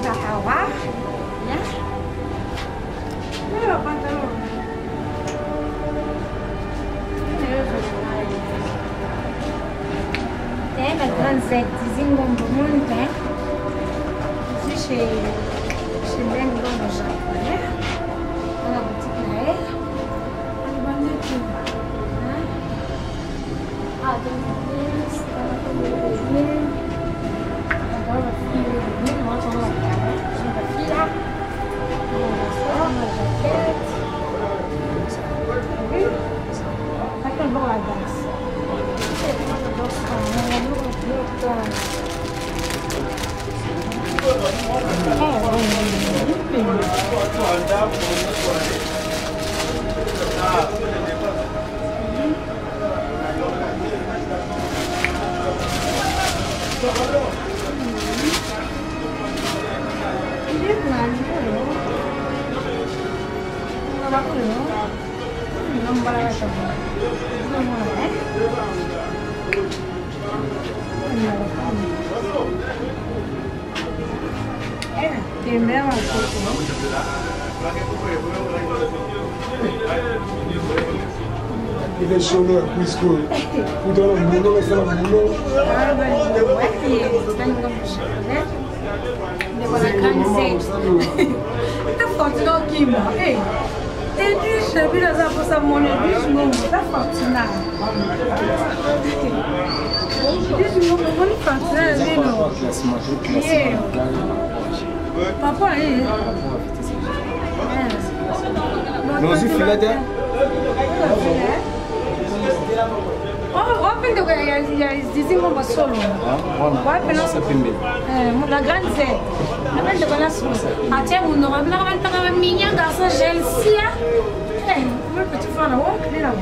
Toza awa. Ya. Oyo pantalon. Eh, la grande Z, Zingombo Monte. Je suis chez, chez Ben Gombo japonais. Dans la boutique là. Ah, donc, Il est solo ya puisque kutana boulot nasala boulot. Fortuna okima edushe bino aza mposa mono edushe ngongo ta fortuna edushe ngongo omoni fortuna na bino papa ye. Nozwi filet te. Wapi ndeko ya Zizi Ngomba solo? Wapi no? La grande Z. Nabe ndeko na solo. Atie munoko biloko bantaka ba mignon garçon gelsia. Eh, moi petit frère na wo klela.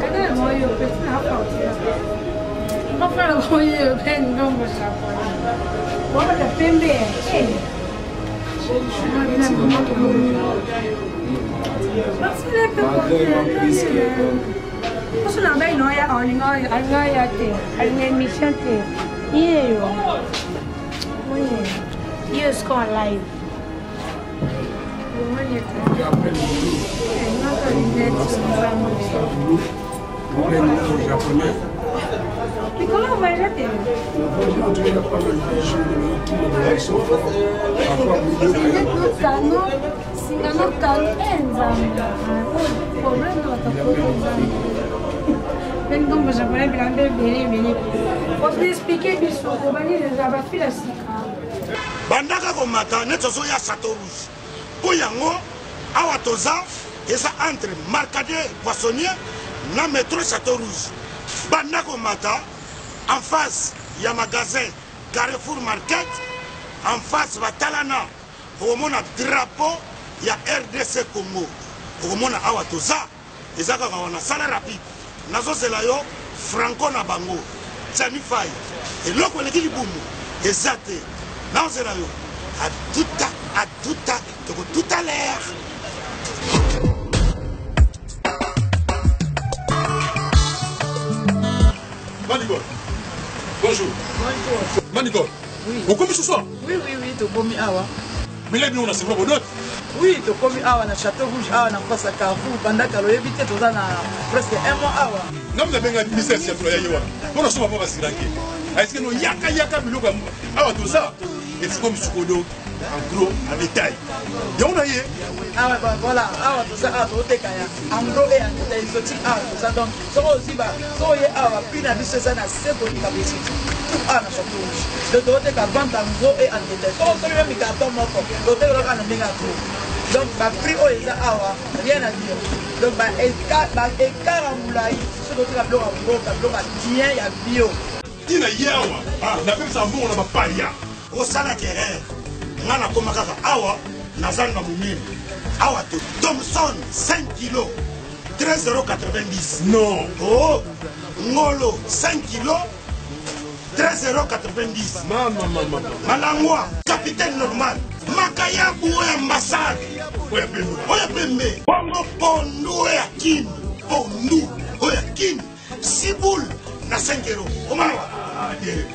Kaka na moyo petit na fortuna. Mon frère na moyo ben Ngomba japonais. Wapa ta pembe. Eh. Poso na ngai noya alinga ya te, alinga émission te. Yeyo yeyo score live. Japonais. Likolo voyage te. Notano singa notano e nzambe problème na bato nzambe mpe ndombo japonais bilamba ebele ebele oexplike biso obandi deja bafila sika. Bandaka komata neti ozoya Chateau Rouge mpo yango awa toza eza entre Marcadier Poissonnier na metro Chateau Rouge. Banda komata en face ya magasin Carrefour Market, en face batalana, okomona drapeau ya RDC Congo, okomona awa toza eza kaka wana. Sala rapide, nazozela yo franco na bango Tiani Fay, eloko eleki libumu eza te, nazozela yo atuta atuta toko tout à l'heure. Manicole. Bonjour. Bonjour. Manicole. Oui. Okomi ce soir? Oui, tokomi awa. Mais là, on a c'est pas d'autre. Oui, tokomi awa na Château Rouge, awa na face à Carrefour, banda kala oyebi te toza na presque un mois awa. Nga mna benga business ya toya yewa. Pona soma pa basiranke. Est-ce que no yaka yaka biloko ya awa toza et c'est comme sukodo en gros en détail. Yango na ye. Awa ba voilà, awa toza awa toteka ya en gros et en détail exotique awa toza donc soki ozwi ba soki oye awa prix na biso eza na se koleka boutique tout awa na Château Rouge. Donc toteka vente en gros et en détail. Soki osombi meme carton moko toteka kaka na ndenge ya gros. Donc ba prix oyo eza awa rien à dire. Donc ba écart ba écart ya molai soki toteka biloko ya mboka biloko ya bien ya bio. Ntina ye awa napesaka mbongo na bapaya. Osalaka erreur, nga nakoma kaka awa naza na monene awa te. Thomson 5 kilo 13,90. Non. Oh, ngolo 5 kilo 13,90. Mama mama. Malangwa capitaine normal makayabu oyo ambassade oyo pembe oyo pembe bongo pondu oyo ya kin pondu oyo ya kin siboule na 5 euro omona wa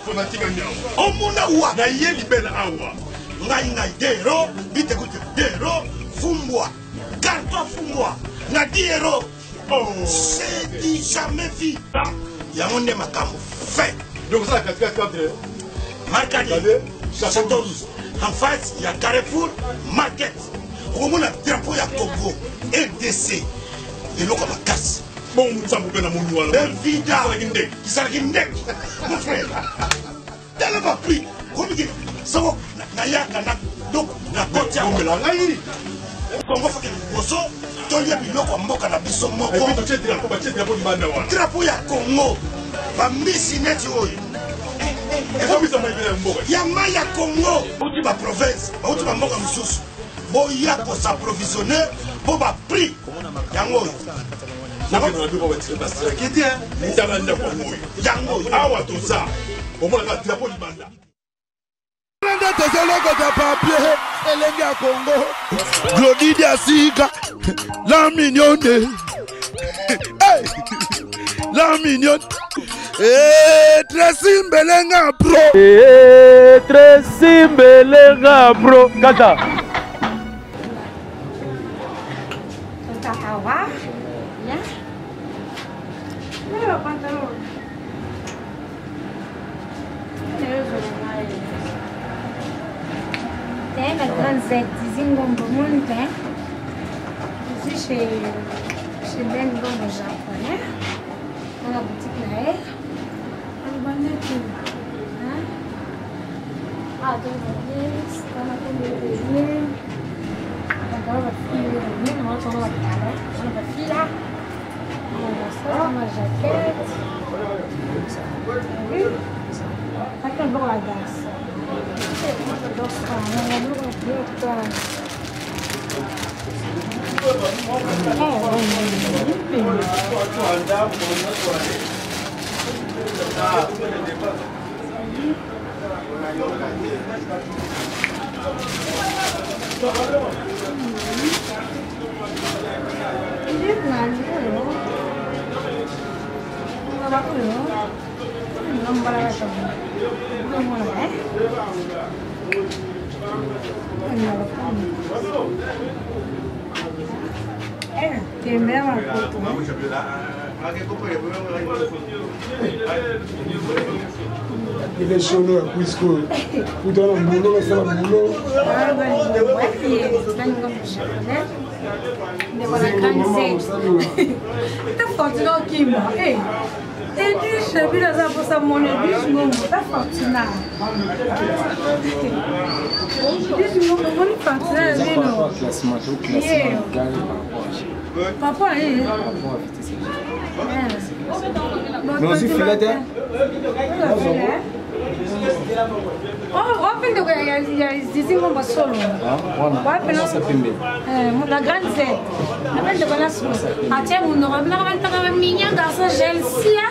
Fona tika nyawa. Omona wa Na ye libela awa. Ngai ngai dero bitekute dero fumbwa carton fumbwa na 10 euro. Oh. C'est du jamais vu. Yango nde makambo fait. Donc ça katikati entre Markadi, Château Rouge, en face ya Carrefour Market. Okomona drapeau ya Congo RDC eloko ya makasi. Bongo nzambe mpe na moni wana. Benvida Ezalaki ndenge. Ezalaki ndenge. Mon frère. Tala ba prix. Komiki soko nayaka na donc na koti ya Bomela ngai. Congo fake liboso tolia biloko ya mboka na biso moko. Et puis totie drapeau, batie drapeau libanda wana. Drapeau ya Congo. Bambisi neti oyo. Ekomisa mai ya mboka. Ya mai ya Congo. Bauti ba province, bauti ba mboka mosusu. Boya ko s'approvisionner po ba prix yango oyo. Nakokende na biloko basiraki te. Tala ndako yango oyo. Yango oyo. Awa toza. Omonaka drapeau libanda. Nde tozolokota papier elenge ya Congo. Glody Diasika, la mignonne. Hey! La mignonne. Eh, Tracy Mbelenga bro. Eh, Tracy Mbelenga bro. Kata. Toza awa. Ya. Nini ba pantalon? Te la grande Z, Zizi Ngombo moni te. Je suis chez Ben Ngombo japonais. Dans la boutique na ye. Alobande te. Hein? Ah, donc, dans la commune. Pantalon ba fille, mingi na wana ba talon, wana ba fille là. Ma jaquette. Oui. Aqui é um bom garçom. Moi j'adore ça. Ile solo ya puisque kuta na boulot nasala boulot. Fortuna okima edishe bino aza mposa mono edishe ngongo ta fortuna edishe ngongo moni fortuna ya bino papa ye. Mais aussi filet te. Wapi ndeko ya Zizi Ngomba solo? Wapi na pembe? La grande Z. Nabe ndeko na solo. Atie munoko bilaka bantaka ba mignon garçon gelsia.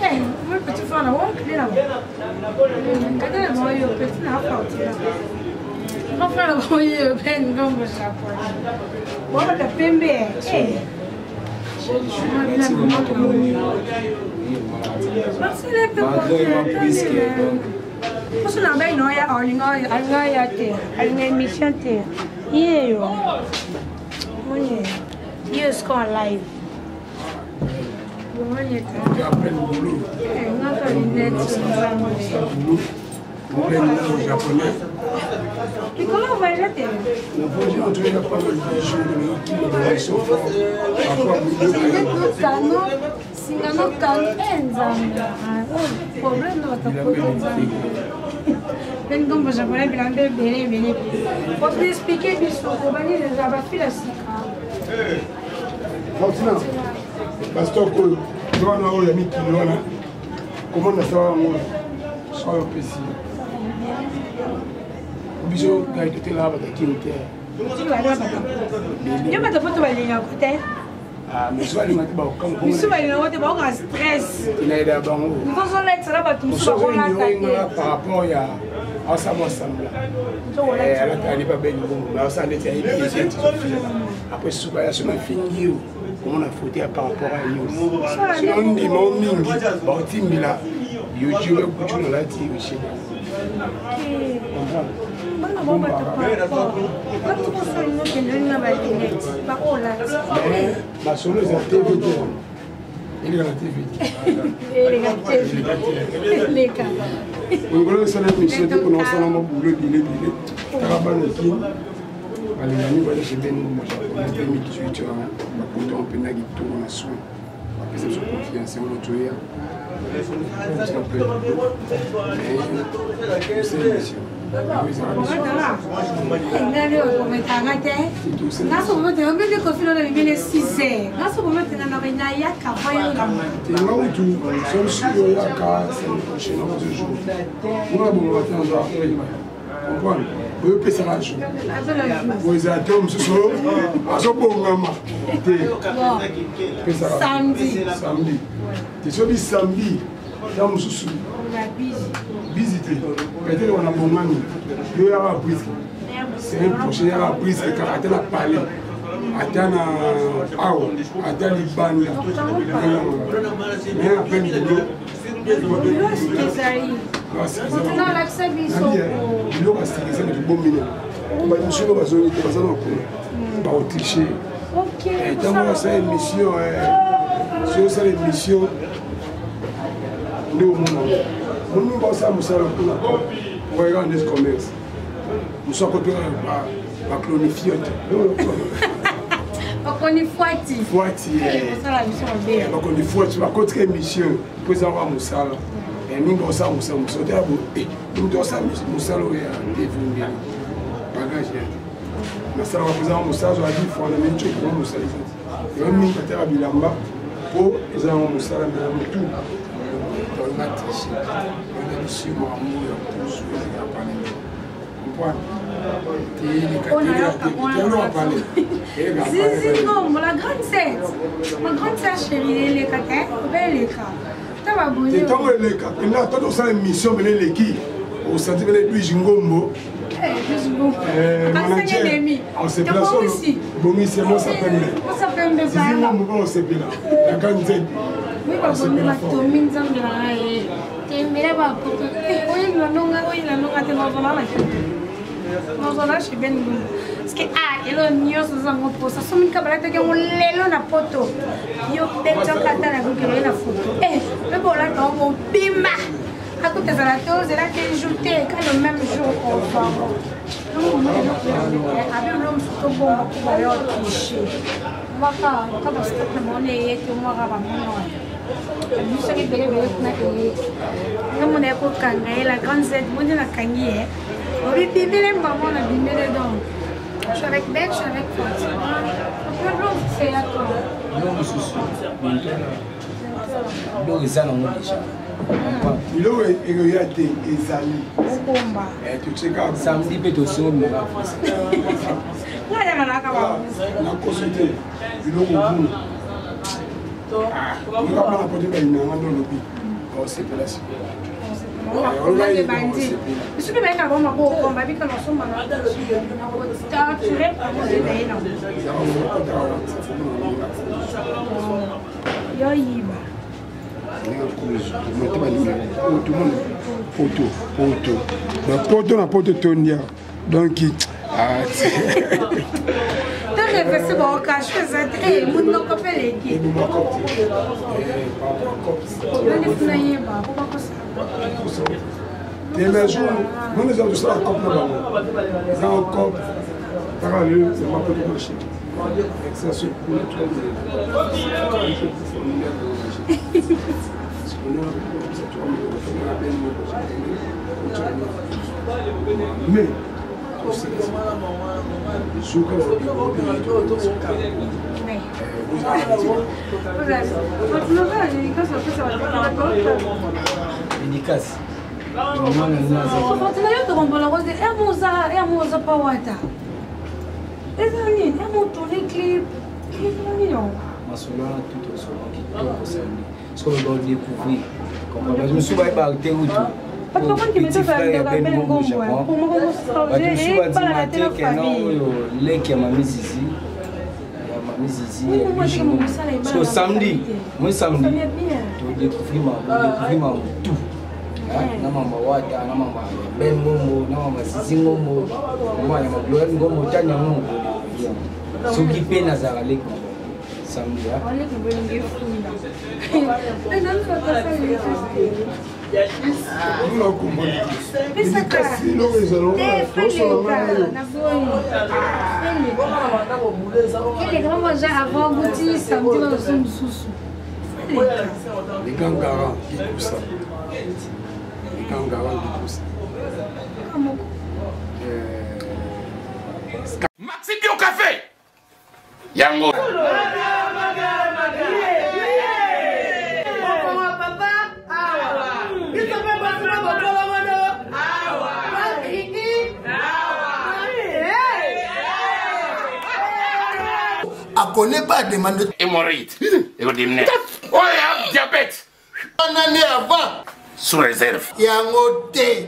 Eh, mon petit frère na wo na. Kata na moyo petit na fortuna. Mon frère na moyo ben Ngomba chapeau. Wapi pembe? Eh. Merci vraiment tomoni yo. Malgré moi puisque donc Poso na ngai na oya alinga alinga ya te alinga émission te yeyo moni yeyo siko en live bomoni ete ngaka lunette nzambe japonais. Likolo voyage te. Na voyage en tout cas pas mal de jours de sofa. Kano, singano kano eh nzambe. Problème na bato nzambe. Mpe ndombo japonais bilamba ebele ebele. Ozo expliquer biso obani deja bafila sika. Fortuna, pasteur oyo, wana oyo ya mikili wana, comment nasala yango soki opesi biso ngai totelaka bato akini te. Yo bato poto balingaka te. Misu balinga te bakokamwa. Misu balingaka te bakoka stress. Inayeda bango. Nzozoletela bato mosusu bakolata te. Par rapport ya asala mwa sembla alataka ne babeli bongo asala neti ayebi ete après suka ya so nafingi yo komona faute ya par rapport ya yo sino ndima o mingi baotimbila. Yoji oyo kutu nalati osie. Bana bango bato bato kosolingo kende na balinete baolati. Masolo eza tv te, eleka na tv. Eleka tv, eleka. Ngolo esala émission te mpona osala mwa bulo ebele ebele. Kaka bana kini balingami baza chez Ben Ngombo Japonais 2018 wana bapoto mpena kitoko na soin, bapesa biso confiance yango toya. Ngani okometanga te nasokometanga mbende kofino na bimene 6 heures nasokometanga na nayaka vayola. Nga kutu soki oyaka semaine prochaine, okozo jour nga bongo te, nazo comprendre oyo opesaka jour oyo ezala te, mosusu azobongama te. Pesaka samedi. Samedi te, soki samedi ta mosusu bizi te, peut-être wana bongami yo yaka puisque semaine prochaine yaka puisque kaka ata na palais, ata na awa, ata libanda, mais après mikolo. Olakisa biso. Biloko ya sika eza na kibombino, bamisuno bazongi te, baza na kuna baotriche. Ntango osala émission, soki osala émission nde omona moni basala mosala kuna oyaka nde commerce mosu akoto baclonifie te. Bakoni fwati. Fwati, bakoni fwati, bakotika émission mpo eza wa mosala mingi. Osala mosala, mosala te, bo moto osala mosala oyo ya tv ndenge bagage ya te nasalaka mpenza mosala zwa dix fois na mincoki wa mosala eza te yo mingi ataka bilamba mpo eza yango mosala me ya motu tonga triche wana biso makambo ya kuzu ezalaka pale comprendre. Zizi Ngombo, la grande sœur. Ma grande sœur chérie, eleka te, obe eleka. Ta baboni. Ntango eleka mpenza, ata tosala émission mene eleki, osanti mene Edwige Ngombo manager osepela solo, bongisi mosa pembe, Zizi Ngombo mpe osepela na kanzete. Oui, baboni batomi nzambe na ngai tembele bapoto oyina nonga, oyina nonga te, nazala na nazala chez Ben Ngombo parce que ah elo nyonso ozango mposa somi balataki yango lelo na poto yo betaka ata na kokelo ye na foto mpe bolata yango mobimba akuta ezala te, ozela te jour te, ka le même jour ozwango abe lo mosusu tobomba mpo bayo triche mwaka ka bastock na bango eye te, mwaka bamona bisoki ebele ebele kuna eye nga mona ya kokanga ye la grande Z mo nde nakangi ye obi bimele mbamo na bimele. Donc je suis avec Ben, je suis avec Fatima. C'est à toi. Biloko mosusu biloko eza nango déjà. Biloko ekoya te, ezali. Obomba. Totika. Samedi mpe tosingo bimaka. Nakoso te, biloko vuna ngabana poto balinanga nde olobi osepela sikoyo. Biso mpe bayeka bango maboko babika nasomba na torture na ye nango yo yiba. Poto poto bapoto na poto etondi awa, donc torefese baokasho eza te, monoko mpe leki nani yeba po bakosa. Te, mais jour mona eza tosala cop na bango, eza cop kaka lelo zama poto marché exaso kuna. Mais suka. Dédicace. Fortuna, yo tokombola kote ere moza pa wata eza nini, ere motourne clip eza nini yango? Masolo wana tout osolo kitoko samedi soki badécouvrir, bato mosusu bayebaka te kutu. Petit frère ya Ben Ngombo Japon, bato mosusu bandima te kena oyo leki ya mami Zizi, ya mami Zizi ya Luigi Ngombo. So samedi, moi samedi todécouvrir, bodécouvrir makambo tout. Na mama Wata, na mama Ben Ngombo, na mama Zizi Ngombo, mama ya Gloire Ngombo, tani yango mokolo. Soki mpe nazalaka leki na bango samedi. Ligangara Gikusa. Ligangara Gikusa. Maxi Bio Café. Yango. Akone pas demande. Hémorroïde. Ekodimne. Oya diabète. Wana nde avant. Sous réserve. Yango te.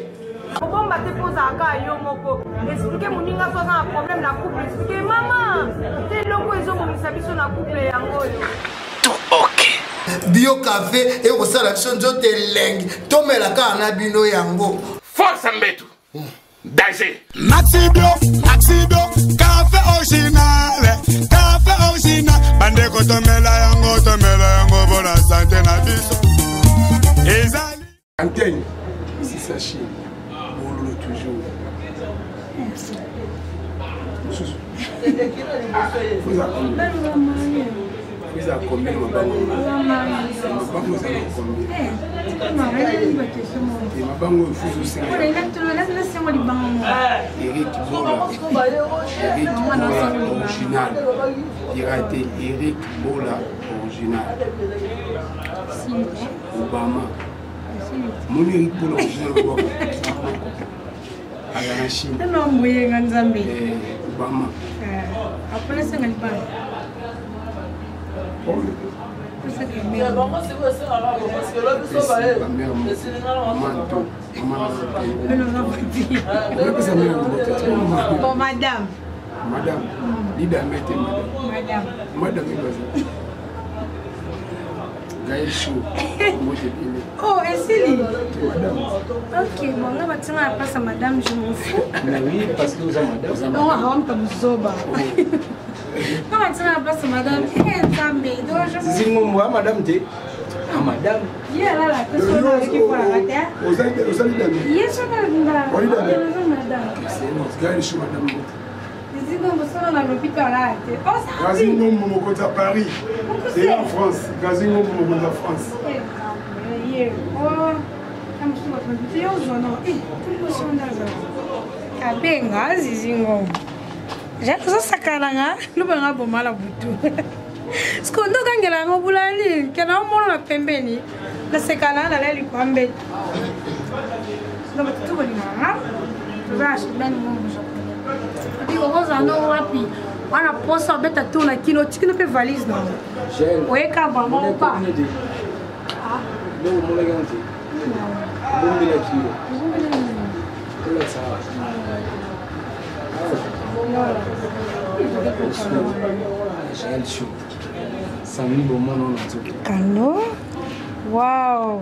Kobomba te mpo ozalaka yo moko. Explike moninga so aza na problème na couple. Explike mama te eloko ezobomisa biso na couple yango oyo. Tout ok. Bio café ekosala biso nzoto elengi tomela kaka na bino yango. Force mbetu. Danger. Maxi Bio, Maxi Bio, café original, café original. Bandeko tomela yango, tomela yango bona santé na biso. Ezali. Antenne, si sachet, bololo toujours. Mosusu. Eza combien mabango? Mabango eza na combien? Mabango oyo fuzu senga. Eric Bola. Eric Bola original. Pirate Eric Bola original. Obama. Moni Eric Bola original obama. Aza na Chine. Tano mboyenga nzambe. Obama. Apona senga libanga. Bon, madame. Madame. Leader mete madame. Madame. Madame ebaza. Gaël Chou. Oh, esili. Madame. Ok, bon, là, maintenant, la place à madame, je m'en fous. Mais oui, parce que vous avez madame. Non, on va zoba. Non, maintenant, la place à madame. Eh, Nzambe, donc je Zizi Ngombo, ah, madame te. Ah, madame. Ye alala te soki aleki kolaka te. Ozali dame. Ye soki Oli dame. Madame. Gaël Chou, madame. Zizi Ngombo soki nalobi to alala te. Oh, Gazi Ngombo mokonzi ya Paris. Et en France. Gazi Ngombo mokonzi ya France. Ye. Oh, mosusu bato babiti yo ozwa no. Eh, abenga Zizi Ngombo. Jacques ozosakana nga lobanga bomala butu. Siko nde okangela yango bulali kena omona na pembeni nasekana nalali likwa mbeto. Donc bato tu bolingaka nga toza na chimene ngongo japonais. Okozala no wapi wana posa obeta tour na kino otikino mpe valise na Gel. oyeka vraiment opa. Biloko omonaki yango te. Obombelaki yo. Olakisa awa. Jael Show. Samedi bomona na nzoto. Kano. Wow.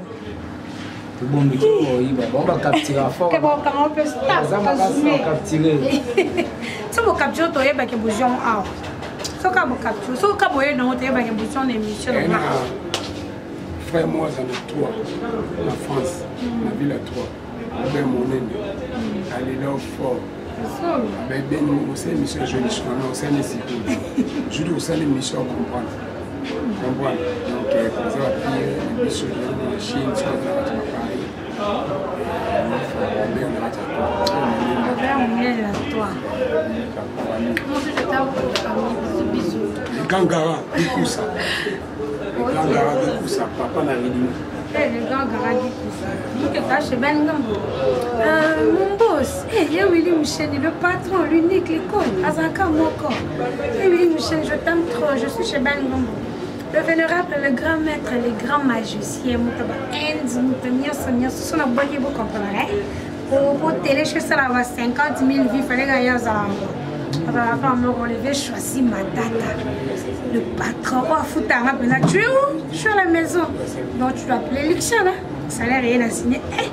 Tobombi te oyiba. Bango ba capturer fort. Ke bokanga mpe stop. Baza makasi na capturer. So bocapture toyebaki bouillon awa. Soki bocapture, soki boye nango toyebaki bouillon na émission na nga. Frère moi aza na 3 na France, na ville ya 3. Robert Monene. Alela fort. Bebeni osala émission ya jeune na osala sikoyo. Jude osala émission ya comprendre. Comprendre. Donc koza bapire na biso na Chine, soki aza na kati ya Paris. Robert na kati ya 3. Robert Monene na 3. Moi je t'aime bisous bisous. Gangara Ikusa. Gangara Ikusa, papa na Ridimi. Eh, le grand gara Ikusa. Donc t'as chez Ben Ngambo. Mon boss, eh, ye Willy Moucheni, le patron, l'unique, l'icône, Azaka Moko. Eh, Willy Moucheni, je t'aime trop, je suis chez Ben Ngambo. Le vénérable, le grand maître, le grand magicien, Moutaba Enz, Mouta Nyonso, so na bwaki bo comprendre, eh? Po télé, je sais la 50 000 vies, fallait gagner Azaka. Azalaka moko, Olivier choisi Matata. Le patron, oh, futanga, tu es où? Je suis à la maison. Donc tu dois appeler Luxian, hein? Salaire eye na signe. Eh,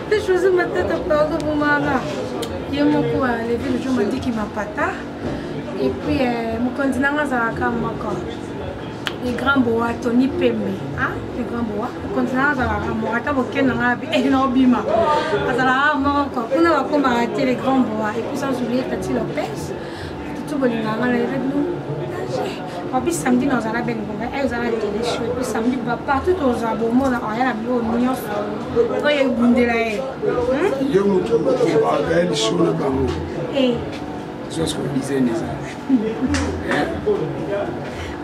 pe José Matata pardon bomaka. Ye moko alevi le jour mandiki mapata. Et puis euh, mokonzi nanga azalaka moko. Le grand boa Tony Pembe, hein? Le grand boa. Mokonzi nanga azalaka moko ata bokende nanga bi eh na obima. Azalaka moko quoi. Kuna bakomaka te le grand boa. Et puis sans oublier Tati Lopez. Tutu bolingaka nga na yebi bino. Wapi samedi nazala ben ngomba, eh ozala télé show. Et puis samedi ba partout tozala bomona oya na biloko nyonso. Oyo ebundela ye. Yo moto okoba show na bango. Eh. Zwa sikoyo dizaine eza.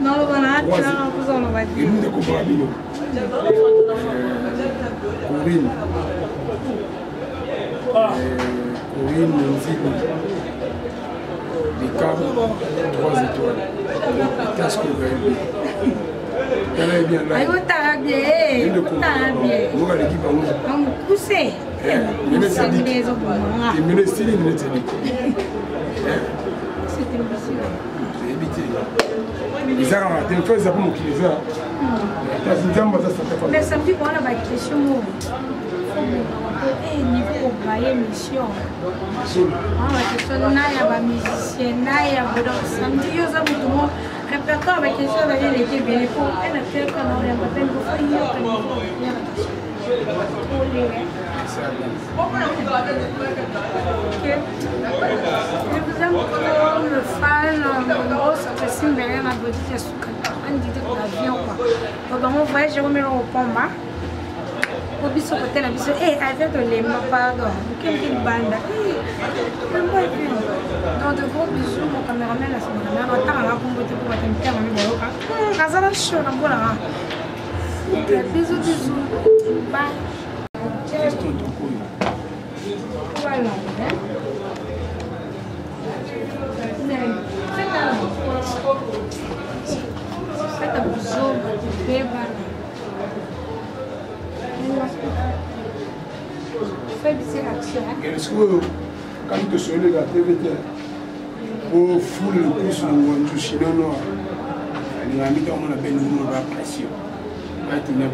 Naloba na atilanga kozoloba te. Eluta kobaka bino. Corinne. Corinne Nzidi. Beckham, 3 étoiles. Tasco Gaël. Tala ye bien là. Ayotala bien. Otala bien. Moko aleki bango. Amukuse. Mene Sadik. Mene Sili, Mene Sadik. Toyebi te. Eza kaka te, fo eza mpo mokili eza. Kasi Nzambe aza sata. Mais samedi wana ba question moko. Niveau obaye mission. Ba question na ya ba musicien na ya donc samedi yo oza motu mo répertoire ba question ezali eleki ebele mpo ena teleka na oyamba mpe ngofo yoka niveau ya ba question. Ok. Je vous aime trop, le fan, grosse simbele na body ya suka. Andite ko avion quoi. Donc bango voyage komela kopomba. Po biso kotela biso eh avion tolemba pardon. Moke moke libanda. Lemba avion. Donc de gros bisous mon cameraman na sima na batanga na kombo te po bato mitema mi bayoka. Azala chaud na mbolaka. Bisous bisous. Bye. Voilà. Feta buzoba tobebana. Fais action. Sikoyo kani tosololeka tv te po fule lokusu na ngwanzu chino noir alingaka mita omona bene omona ba pression batina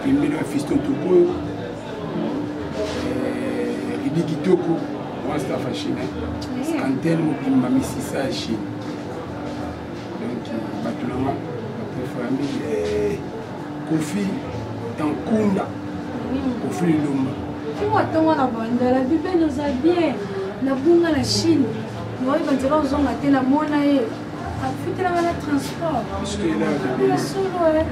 pembeni ya fiston tokoyo ridi kitoko wana staff ya chine antenne mobimba misisa ya chine donc bato nanga baprefera mingi kofi tankunda kofi lilomba Kingo atonga na bandala bibe noza bien nabunga na chine naoyeba nzela ozonga te namona ye afutelanga na transport ya solo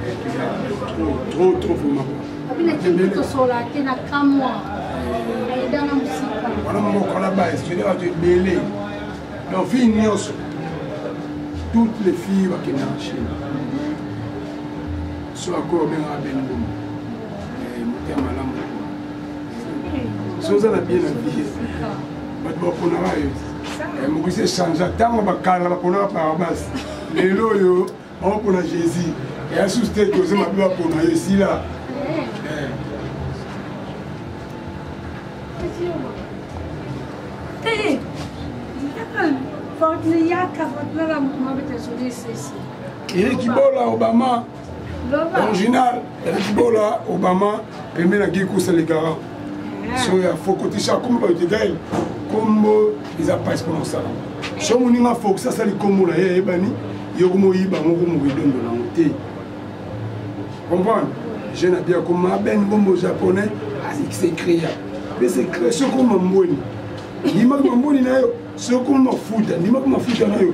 trop trop vraiment abina kingi tosola te na kamwa ayedanga mosika wana moko na base toyede bato ebele donc fille nyonso toutes les filles bakende na chine so akoyo obengaka ben ngoma motema malamu so oza na bien na vie bato baponaka yo mokisi echange ntango bakala baponaka parabas lelo oyo baopona jésus eya susu te toze mabe bapona yo esila. Eric Bola Obama original Eric Bola Obama pembeni na Guy Kusa le garant so ya fokotisa kombo bato tegael kombo eza mpasi mpona kosala so moninga fokisa asali kombo na ye ayebani yo komoyiba yango komokidondo nango te comprendre jeune abia koma ben ngombo japonais s'écria mpe s'écria soki okoma mbweni ndimaki mambweni na yo soki okoma mafuta ndimaki mafuta na yo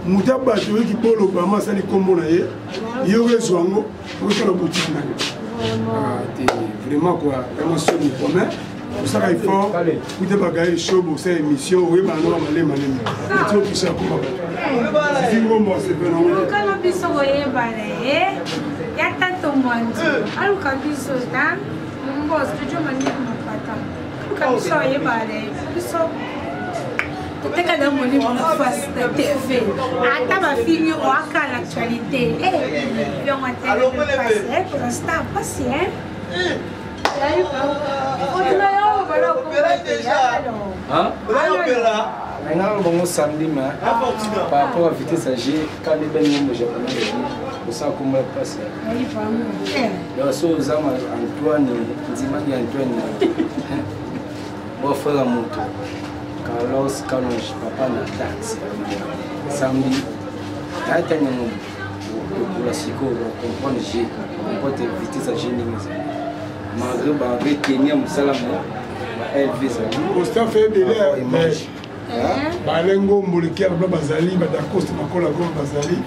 moto abato oyoki bolo obama asali nkombo na ye yo okezwa yango okosala boutique na yo te vraiment quoi vraiment soni quoi mais osaka effort kuta bagaye show bosala émission oyebana noko malema lema eti okisa koma bato fingombo asepelakana biso koyebana ye ya tato mwanzi aluka biso ta mbos tojo maniki mapata aluka biso oyebana biso toteka na molimo na face na tv ata bafingi oaka na actualité yongo te star pasi Maintenant, bon, samedi, mais par rapport à vitesse à G, quand les ben ngombo japonais, Kosala kombo ya pasi. Donc so oza Antoine, ndimaki Antoine. Bon frère ya moto. Carlos Kalonji, papa na taxe. Samedi, tata nyango tokola sikoyo comprendre G, comprendre vitesse ya G ndenge ezali. Malgré ba retenir mosala mo ba LV ezali. Constant fait ebele bale ngombo lekia baplan bazali badacoste makola goma bazali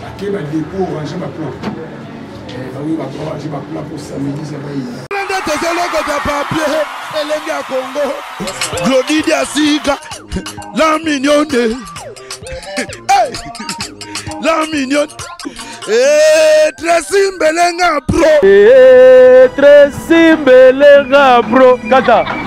bake badepo orange baplan bawi baorange baplan po samedi sa bayi nde tozolokota papier elenge ya kongo glodi diasika la mignonne hey! la mignonne hey, Tracy Mbelenga pro hey, Tracy Mbelenga pro kata.